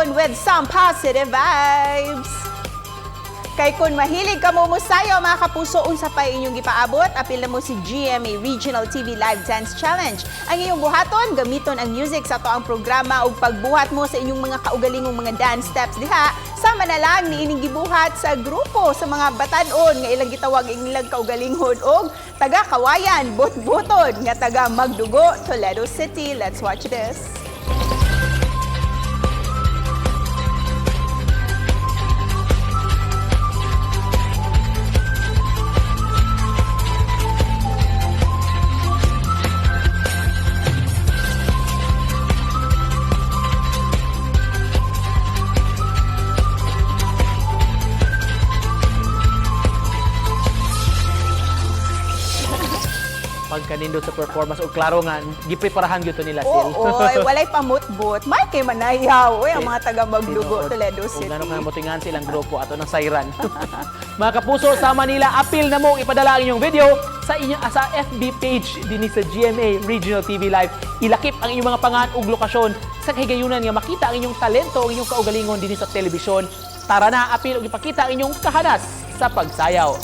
dayon with some positive vibes. Kay kung mahilig ka mo musayo, mga kapuso, unsa pa inyong gipaabot, apil na mo si GMA Regional TV Live Dance Challenge. Ang iyong buhaton, gamiton ang music sa atoang programa ug pagbuhat mo sa inyong mga kaugalingong mga dance steps diha. Sama na lang ni ining gibuhat sa grupo sa mga batan-on nga ilang gitawag ang ilang kaugalingon og taga Kawayan, Butbuton nga taga Magdugo, Toledo City. Let's watch this. Pagkanindot sa performance o klaro nga gipreparahan gyud to nila sil. Oo, oy, walay pamutbot. May kay manayaw, oy, ang mga taga Magdugo, Tinuod. Toledo City. Ug ngano nga motingan silang grupo ato ng sayran. Mga kapuso sa Manila, apil na mo ipadala ang inyong video sa inyong sa FB page dinhi sa GMA Regional TV Live. Ilakip ang inyong mga pangan ug lokasyon sa kahigayunan nga makita ang inyong talento ang inyong kaugalingon dinhi sa telebisyon. Tara na, apil ug ipakita ang inyong kahanas sa pagsayaw.